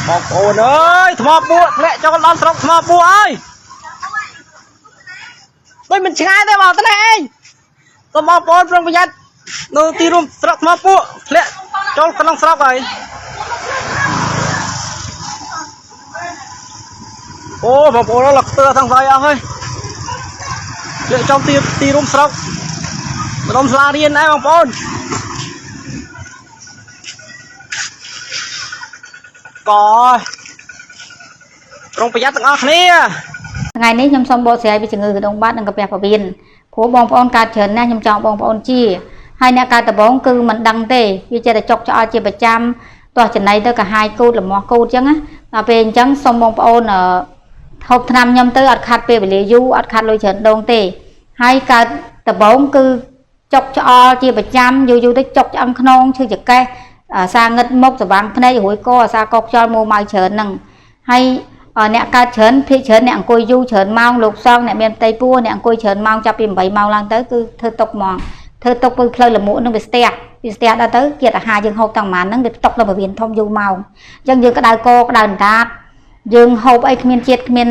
បងប្អូនអើយថ្មពួកធ្លាក់ចូលដល់ស្រុកថ្មពួកអើយដូចមិនឆ្ងាយទេបងត្នេះឯងសូមបងប្អូនប្រុងប្រយ័ត្ននៅទីរួមស្រុកថ្មពួកធ្លាក់ចូលក្នុងស្រុកហើយអូបងប្អូនអើយលឹកស្ទើរทั้งស្អីអស់ហើយធ្លាក់ចូលទីរួមស្រុកម្ដុំស្លារៀនដែរបងប្អូនកប្រុងប្រយ័ត្នទាំងអស់គ្នា ថ្ងៃនេះខ្ញុំសូមបកស្រាយពីជំងឺកណ្ដុងបាតនិងកាពះពោះវៀនព្រោះបងប្អូនកើតច្រើនណាស់ខ្ញុំចង់បងប្អូនជាហើយអ្នកកើតដំបូងគឺមិនដឹងទេវាចេះតែចុកឆ្អល់ជាប្រចាំទាស់ចំណីទៅកាហាយគូតលមាស់គូតអញ្ចឹងណាដល់ពេលអញ្ចឹងសូមបងប្អូនហូបថ្នាំខ្ញុំទៅអត់ខាត់ពេលវេលាយូរអត់ខាត់លុយច្រើនដងទេហើយកើតដំបូងគឺចុកឆ្អល់ជាប្រចាំយូរយូរទៅចុកឆ្អឹងខ្នងឈឺចង្កេះអាសាងឹតមុខស្វាងភ្នែករួយកអាសាកកខ្យល់មួម៉ៅច្រើនហ្នឹងហើយ អ្នកកើតច្រើនភាគច្រើនអ្នកអង្គុយយូរច្រើនម៉ោងលោកសង្ឃអ្នកមានផ្ទៃពោះអ្នកអង្គុយច្រើនម៉ោងចាប់ពី8ម៉ោងឡើងទៅគឺធ្វើຕົកហ្មងធ្វើຕົកគឺផ្លូវលមួកនឹងវាស្ទះវាស្ទះដល់ទៅជាតិអាហារយើងហូបតាំងប៉ុន្មានហ្នឹងវាផ្ទុកដល់ពវៀនធំយូរម៉ោងអញ្ចឹងយើងក្តៅកក្តៅអណ្ដាតយើងហូបអីគ្មានជាតិគ្មាន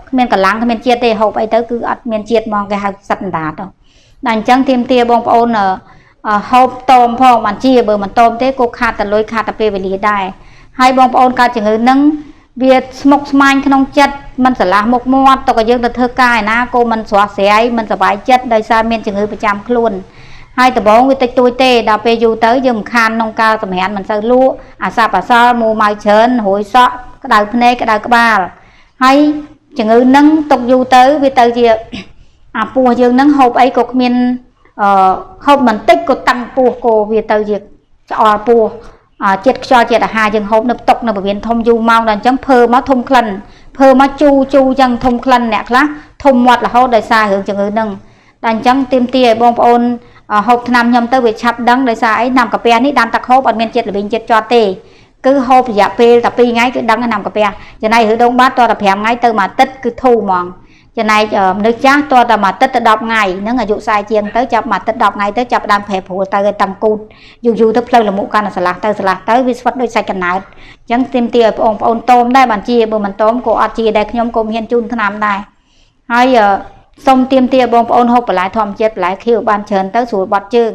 គ្មានកម្លាំងគ្មានជាតិទេហូបអីទៅគឺអត់មានជាតិហ្មងគេហៅសត្វអណ្ដាតដល់អញ្ចឹងទាមទារបងប្អូនហូបតមផងបានជាបើមិនតមទេក៏ខាតតែលុយខាតតែពេលវេលាដែរហើយបងប្អូនកើតជំងឺហ្នឹងវាស្មុគស្មាញក្នុងចិត្តមិនស្រឡះមុខមាត់តើក៏យើងទៅធ្វើការឯណាក៏មិនស្រស់ស្រាយមិនសប្បាយចិត្តដោយសារមានជំងឺប្រចាំខ្លួនហើយដំបងវាតិចតួចទេដល់ពេលយូរទៅយើងមិនខានក្នុងការសម្រានមិនសូវលក់អាសាបអសល់មួម៉ៅច្រើនរួយសក់ក្តៅភ្នែកក្តៅក្បាលហើយជំងឺនឹងទុកយូរទៅវាទៅជាអាពោះយើងនឹងហូបអីក៏គ្មានអឺហូបបន្តិចក៏តាំងពោះក៏វាទៅជាឆ្អល់ពោះជាតិខ្យល់ជាតិអាហារយើងហូបនៅផ្ទុកនៅពវៀនធំយូរម៉ោងដល់អញ្ចឹងភើមកធំក្លិនភើមកជូរជូរអញ្ចឹងធំក្លិនអ្នកខ្លះធំមាត់រហូតដោយសាររឿងជំងឺហ្នឹងដល់អញ្ចឹងទាមទារឲ្យបងប្អូនហូបថ្នាំខ្ញុំទៅវាឆាប់ដឹងដោយសារអីថ្នាំកាពះនេះដាំតាហូបអត់មានជាតិល្វីងជាតិចត់ទេគឺហូបរយៈពេលតែ2ថ្ងៃគឺដឹងថ្នាំកាពះចំណែករឿងដងបាតតតែ5ថ្ងៃទៅមួយអាទិត្យគឺធូរហ្មងចំណែកមនុស្សចាស់តតែមួយអាទិត្យទៅ10ថ្ងៃហ្នឹងអាយុ40ជាងទៅចាប់មួយអាទិត្យ10ថ្ងៃទៅចាប់ដើមប្រែប្រួលទៅឲ្យតាំងគូតយូរយូរទៅផ្លូវលមុខកាន់តែស្រឡះទៅស្រឡះទៅវាស្វិតដូចសាច់កណើតអញ្ចឹងទាមទារឲ្យបងប្អូនតមដែរបានជាបើមិនតមក៏អត់ជាដែរខ្ញុំក៏មានជូនថ្នាំដែរហើយសូមទាមទារបងប្អូនហូបបន្លែធម្មជាតិបន្លែខៀវបានច្រើនទៅស្រួលបត់ជើង